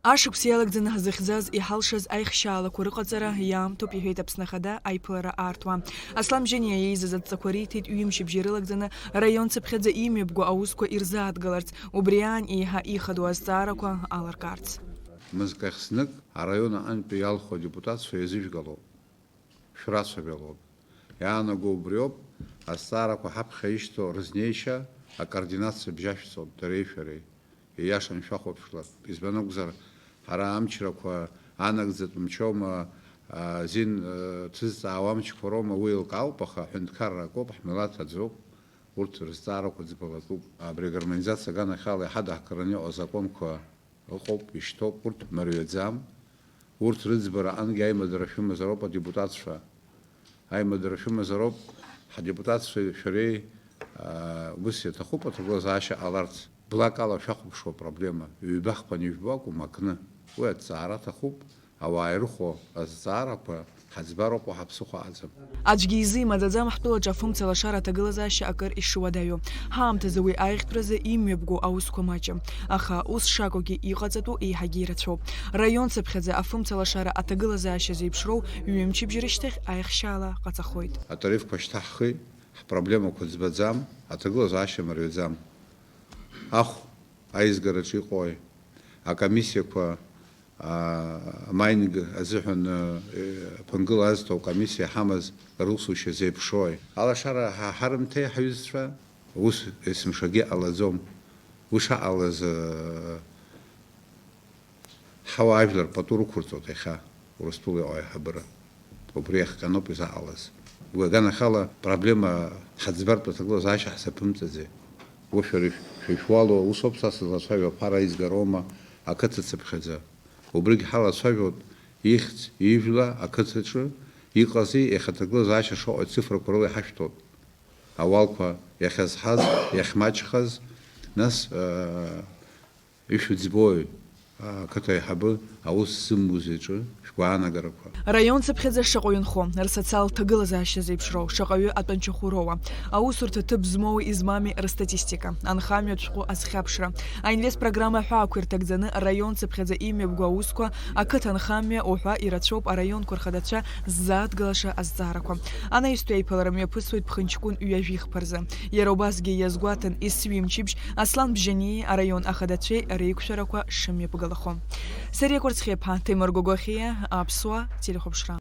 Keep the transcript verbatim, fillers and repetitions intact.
Ашықәс иалагӡаны ҳзыхьӡаз иҳалшаз аихшьаалақәа рыҟаҵара иаамҭоуп, иҳәеит Аԥсны Ахада аиԥылара аартуа. Аслан Бжьаниа иеизаз адҵақәа риҭеит ҩымчыбжьа рылагӡаны раионцыԥхьаӡа имҩаԥго аусқәа ирзааҭгаларц, убри аан еиҳа ихадоу азҵаарақәа аларкаарц. Мызкахь знык араион аҟынтәи иалху адепутатцәа иазыжәгалоуп. Шәрацәажәалоуп. Иаанаго убриоуп, азҵаарақәа ҳаԥхьа ишьҭоу рызнеишьа акоординациа бжьашәҵоуп дареи шәареи. Ииашан шәахәаԥшлап. Избан акәзар, ҳара амчрақәа анагӡатә мчоума, азин, э, ҭызҵаауа амчқәа роума, уи еилкаауп, аха аҳәынҭқарра акоуп, ҳмилаҭ аӡоуп. Урҭ рызҵаарақәа ӡбалатәуп. Абри агармонизациа аганахьала иҳадаҳкраны иҟоу азакәанқәа ыҟоуп, ишьҭоуп, урҭ мариаӡам. Урҭ рыӡбара ангьы аимадара шәымазароуп адепутатцәа. Аимадара шәымазароуп, ҳадепутатцәеи шәареи, аа, ус иаҭахуп аҭагылазаашьа ҟаларц. Блакала шәахәаԥшуа проблема, ҩба-хԥа анижәбо акәым, акны. Уи аҭҵаара аҭахуп, ауаа ирыхәо азҵаарақәа ҳаӡбароуп, уаҳа ԥсыхәа аӡам. Аӡәгьы изы имаӡаӡам ҳтәылаҿы афымца лашара аҭагылазаашьа акыр ишуадаҩу. Ҳаамҭазы уи аиӷьтәразы имҩаԥгоу аусқәа маҷым. Аха ус шакәугьы иҟаҵатәу еиҳагьы ирацәоуп. Раион цыԥхьаӡа афымца лашара аҭагылазаашьа зеиԥшроу ҩымчыбжь рышьҭахь аихшьаала ҟаҵахоит. Атарифқәа шьҭаҳхит, ҳпроблемақәа ӡбаӡам, аҭагылазаашьа мариаӡам. Ахә аизгараҿы иҟои? Акомиссиақәа, аа, амайнинг азыҳәан, э, ԥынгыла азҭо акомиссиа ҳамаз русушьа зеиԥшрои? Алашара ҳа-, ҳарымҭеи ҳаҩызцәа? Ус есымшагьы ҟалаӡом. Уи шаҟалаз, э, ҳауаажәлар пату рықәырҵоит иахьа Урыстәыла иҟоу аиҳабыра. Убри иахҟьаноуп изаҟалаз. Уи аганахьала проблема ҳаӡбартә аҭагылазаашьа ҳзаԥымҵаӡеит. Уи шәара ишәуало усоуп, са сызлацәажәо аԥара аизгароума, ақыҭа цыԥхьаӡа. Убригь ҳалацәажәоит, ихьӡ, ижәла, ақыҭаҿы иҟази, иахьа аҭагылазаашьа шаҟоу ацифрақәа рыла иҳашәҭоит. Ауалқәа иахьазҳаз, иахьмаҷхаз, нас, аа, ишәыӡбои, ақыҭа аиҳабы аус зымуз иҿы шәгәаанагарақәа? Раион цыԥхьаӡа шаҟаҩ нхо, рсоциалтә ҭагылазаашьа зеиԥшроу, шаҟаҩы атәанчахәы роуа, аусурҭа ҭыԥ змоуи измами рыстатистика, анхамҩатә шәҟәы азхьаԥшра, аинвест программа аҳәаақәа ирҭагӡаны раион цыԥхьаӡа имҩаԥго аусқәа, ақыҭа анхамҩа уҳәа ирацәоуп араионқәа рхадацәа ззааҭгылаша азҵаарақәа. Анаҩстәи аиԥылара мҩаԥысуеит ԥхынҷкәын ҩажәихԥа рзы. Иара убасгьы иазгәаҭан есҩымчыбжь Аслан Бжьаниеи араион ахадацәеи реиқәшәарақәа шымҩаԥгалахо. Сариа Кәарцхиаԥҳа, Ҭемыр Гогохиа, Аԥсуа телехәаԥшра.